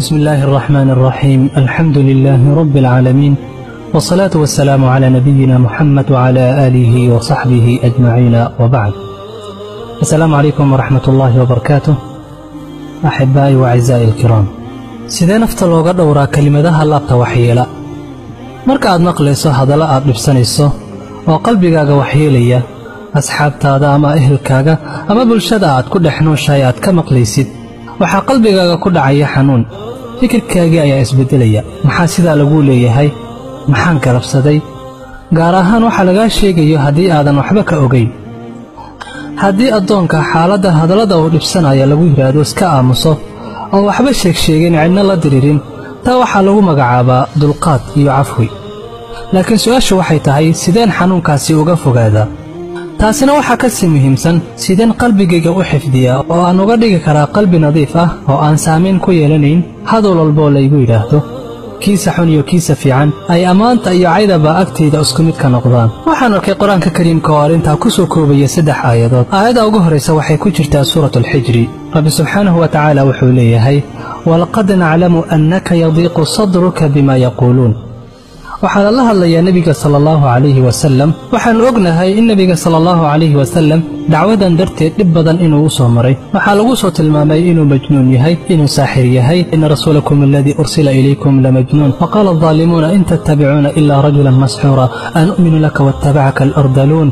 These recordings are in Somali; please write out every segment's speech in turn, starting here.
بسم الله الرحمن الرحيم. الحمد لله رب العالمين، والصلاة والسلام على نبينا محمد وعلى آله وصحبه أجمعين، وبعد. السلام عليكم ورحمة الله وبركاته. أحبائي وأعزائي الكرام، sidee nafta looga dhowraa kelimadaha laabta waxyeela? Marka aad maqlayso hadallo aad dhibsanayso oo qalbigaaga waxyeelaya, asxaabtaada ama ehelkaaga ama bulshada aad ku dhex nooshahay aad ka maqlaysid, waxaa qalbigaaga ku dhacaya xanuun. Fikirkaagii ayaa isbeddelaya. Maxaa sidaa laguu leeyahay? Maxaan galabsaday? Gaar ahaan waxaa lagaa sheegayo haddii aadan waxba ka ogayn. Haddii addoonka xaaladda hadallada uu dhibsanaya lagu yidhaahdo iska aamuso oo waxba sheegsheegin, cidna la diriirin, taa waxaa lagu magacaabaa dulqaad iyo cafwi. Laakiin su'aashu waxay tahay, sideen xanuunkaasi uga fogaadaa? Taasina waxaa ka sii muhiimsan, sideen qalbigayga u xifdiyaa oo aan uga dhigi karaa qalbi nadiif ah oo aan saamayn ku yeelanayn hadal walboo laygu yidhaahdo, kiisa xun iyo kiisa fiican, ay ammaanta iyo caydaba agtayda isku mid ka noqdaan? Waxaan arkay Qur-aanka Kariimka oo arrintaa ku soo koobaya 3 aayadood. Aayadda ugu horraysa waxay ku jirtaa Suurat Alxijri. Rabbi subxaanahu wa tacaala wuxuu leeyahay: walaqad naclamu annaka yadiiqu sadruka bima yaquuluun. Waxaa lala hadlayaa nebiga sala allahu calayhi wasalam. Waxaannu ognahay in nebiga sala allahu calayhi wasalam dacwadan darteed dhib badan inuu u soo maray. Waxaa lagu soo tilmaamay inuu majnuun yahay, inuu saaxir yahay. Ina rasuulakum aladii ursila ilaykum lamajnuun, waqaala aldaalimuuna in tattabicuuna ilaa rajulan masxuura, anu'minu laka waattabacaka alardaluun,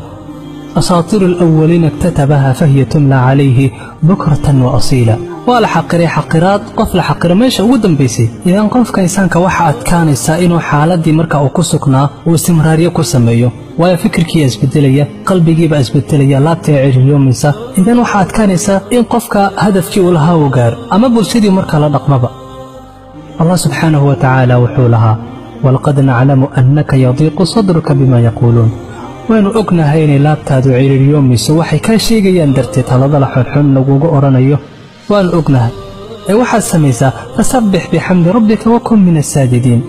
asaatiiru alawaliina iktatabaha fahiya tumla calayhi bukratan wa asiila. Waa la xaqiray, xaqiraad qof la xaqiro meesha ugu dambaysay. Idan qofka insaanka waxa adkaanaysaa inuu xaaladdii marka uu ku sugnaa uu istimraaryo ku sameeyo, waayo fikirkiiyaa isbedelaya, qalbigiibaa isbedelaya, laabtaa ciriiriyoomaysa. Idan waxaa adkaanaysaa in qofka hadafkii uu lahaa uu gaaro ama bulshadii marka la dhaqmaba. Allah subxaanahu wa tacaala wuxuu lahaa: walaqad naclamu annaka yadiiqu sadruka bima yaquuluun. Waynu ognahay inay laabtaadu ciriiriyoomayso waxay kaa sheegayaan darteed, hadallada xunxun lagugu odhanayo waannu ognahay. Ee waxaad samaysaa: fasabbix bixamdi rabbika wakun min asaajidiin.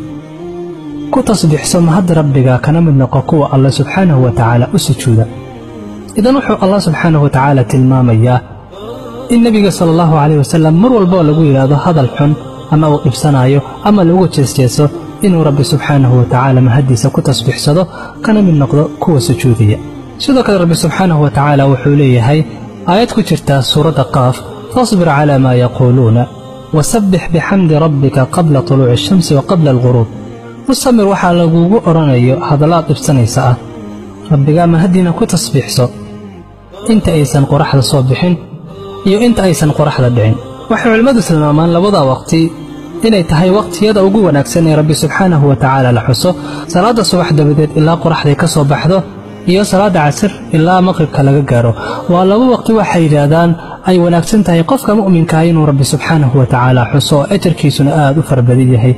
Ku tasbiixso mahadda rabbiga, kana mid noqo kuwa Alle subxaanahu wa tacaala u sujuuda. Idan wuxuu Allah subxaanahu wa tacaala tilmaamayaa in nebiga sala allahu calayh wasalam mar walboo lagu yidhaahdo hadal xun ama uu dhibsanaayo ama lagu jeesjeeso, inuu Rabbi subxaanahu wa tacaala mahaddiisa ku tasbiixsado, kana mid noqdo kuwa sujuudaya. Sidoo kale Rabbi subxaanahu wa tacaala wuxuu leeyahay aayad ku jirta suuradda Qaaf: fasbir calaa maa yaquuluuna wasabbix bixamdi rabbika qabla tuluuci ashamsi wa qabla alguruub. U samir waxaa lagugu odhanayo hadallaad dhibsanaysa ah, rabbigaa mahaddiina ku tasbiixso inta aysan qoraxda soo bixin iyo inta aysan qoraxda dhicin. Waxay culimmadu tilmaamaan labada waqti inay tahay waqtiyada ugu wanaagsan ee Rabbi subxaanahu wa tacaala la xuso: salaadda subax dabadeed ilaa qoraxday ka soo baxdo iyo salaadda casir ilaa maqribka laga gaaro. Waa laba waqti, waxay yidhaahdaan, ay wanaagsan tahay qofka mu'minkaah inuu Rabbi subxaanahu wa tacaala xuso, oo ajarkiisuna aad u fara badan yahay.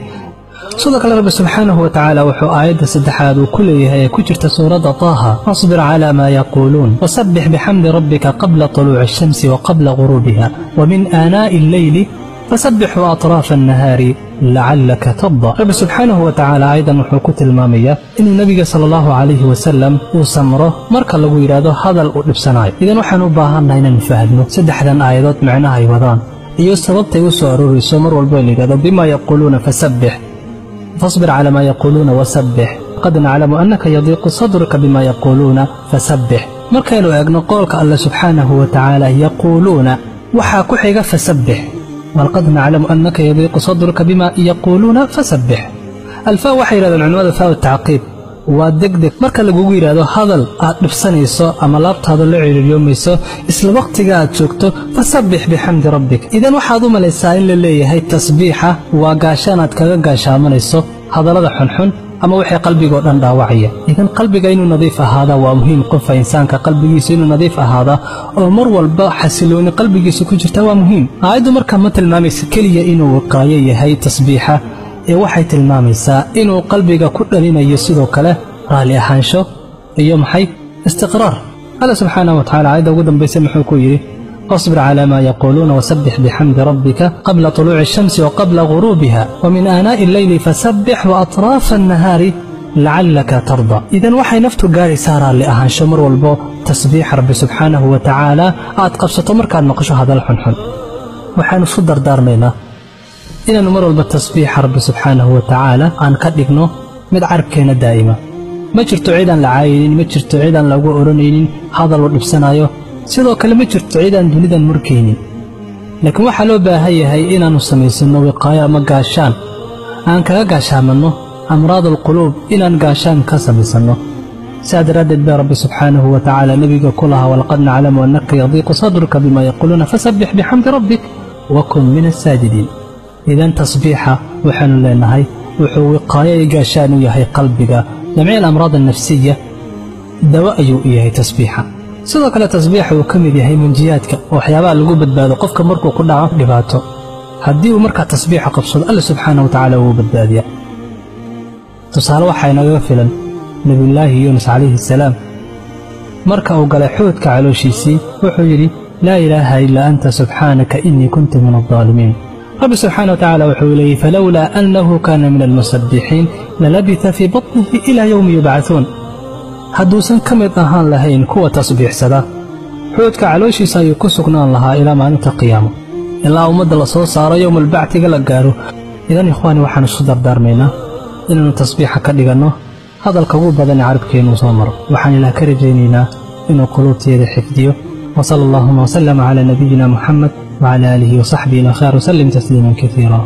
Sidoo kale Rabbi subxaanahu wa tacaala wuxuu aayadda saddexaad uu ku leeyahay ee ku jirta suuradda Taaha: fasbir calaa maa yaquuluun wasabbix bixamdi rabbika qabla tuluuci ashamsi wa qabla guruubiha, wa min aanaa'i alleyli fasabbix waatraafa annahaari lacallaka tarda. Rabbi subxaanahu wa tacaala aydan wuxuu ku tilmaamayaa inuu nebiga sala allahu calayhi wasalam uu samro marka lagu yidhaahdo hadal uu dhibsanaayo. Idan waxaan u baahannahay inaan fahno saddexdan aayadood micnaha ay wadaan iyo sababtay u soo aroorayso mar walbo la yidhahdo bima yaquuluuna fasabbix, fasbir calaa maa yaquuluuna wasabbix, qad naclamu annaka yadiiqu sadruka bima yaquuluuna fasabbix. Markaynu eegno qowlka Alle subxaanahu wa tacaala, yaquuluuna waxaa ku xiga fasabbix. Walaqad naclamu annaka yadiiqu sadruka bima yaquuluuna fasabbix. Alfaa waxay yidhahdeen culimmada, faa tacqiib waa degdeg. Marka lagugu yidhaahdo hadal aad dhibsanayso ama laabtaada la ciriiriyoomayso, isla waqtiga aad joogto fasabbix bixamdi rabbik. Idan waxaad u malaysaa in la leeyahay tasbiixa waa gaashaan aad kaga gaashaamanayso hadallada xunxun ama waxay qalbigoo dhan dhaawacaya. Idan qalbiga inuu nadiif ahaadaa waa muhiim. Qofka insaanka qalbigiisa inuu nadiif ahaadaa oo mar walba xasilooni qalbigiisa ku jirta waa muhiim. Aayaddu marka ma tilmaamaysa keliya inuu wiqaayo yahay tasbiixa, ee waxay tilmaamaysaa inuu qalbiga ku dhalinayo sidoo kale raalli ahaansho iyo maxay istiqraar. Alla subxaanahu wa tacala aayadda ugu dambaysa muxuu ku yidhi? فاصبر على ما يقولون وسبح بحمد ربك قبل طلوع الشمس وقبل غروبها، ومن آناء الليل فسبح وأطراف النهار لعلك ترضى. إذن waxay naftu gaaraysaa raalli ahaansho mar walbo tasbiix Rabbi subxaanahu wa tacaala aad qabsato markaad maqasho hadal xunxun. Waxaanu isu dardaarmaynaa Inaannu mar walba tasbiixa Rabbi subxaanahu wa tacaala aan ka dhigno mid carabkeenna daa'ima. Ma jirto cid aan la caayaynin, ma jirto cid aan lagu odhanaynin hadal uu dhibsanayo, sidoo kale ma jirto cid aan dunidan murkaynin. Laakiin waxaa loo baahan yahay inaannu samaysanno wiqaayo ama gaashaan aan kaga gaashaamanno amraad alquluub, inaan gaashaan ka samaysanno. Sidaa daraaddeed baa Rabbi subxaanahu wa tacaala nebiga ku lahaa: walaqad naclamu annaka yadiiqu sadruka bima yaquuluuna fasabbix bixamdi rabbik wakun min asaajidiin. Idan tasbiixa waxaanu leenahay wuxuu wiqaayo iyo gaashaan u yahay qalbiga, jamiic alamraad alnafsiya dawo ayuu u yahay tasbiixa. Sidoo kale tasbiixa uu ka mid yahay munjiyaadka, waxyaabaha lagu badbaado qofka markuu ku dhaco dhibaato. Haddii uu markaa tasbiixa qabsado, Alla subxaanahu wa tacaala wuu badbaadiya. Tusaale waxaa inagaga filan Nebiyullaahi Yuunus calayhi asalaam. Marka uu galay xuudka calooshiisii, wuxuu yidhi: laa ilaaha ilaa anta subxaanaka innii kuntu min aldaalimiin. Rabbi subxaana wa tacaala wuxuu leeyey: falowlaa annahu kaana min almusabbixiin lalabitha fii batnihi ilaa yowmi yubcahuun. Hadduusan ka mid ahaan lahayn kuwa tasbiixsada, xuudka calooshiisa ayuu ku sugnaan lahaa ilaa maalinta qiyaamo, ilaa ummadda la soo saaro, yowmalbactiga la gaaro. Idan ikhwaani, waxaan isu dardaarmaynaa inaannu tasbiixa ka dhiganno hadalka ugu badan ee carabkeennuu soo maro. Waxaan Ilaah ka rajaynaynaa inuu quluubteeda xifdiyo. Wa sala allahuma wasalama calaa nabiyina Muxamed wacala aalihi wasaxbihi alakhyar wasallim tasliiman kasiira.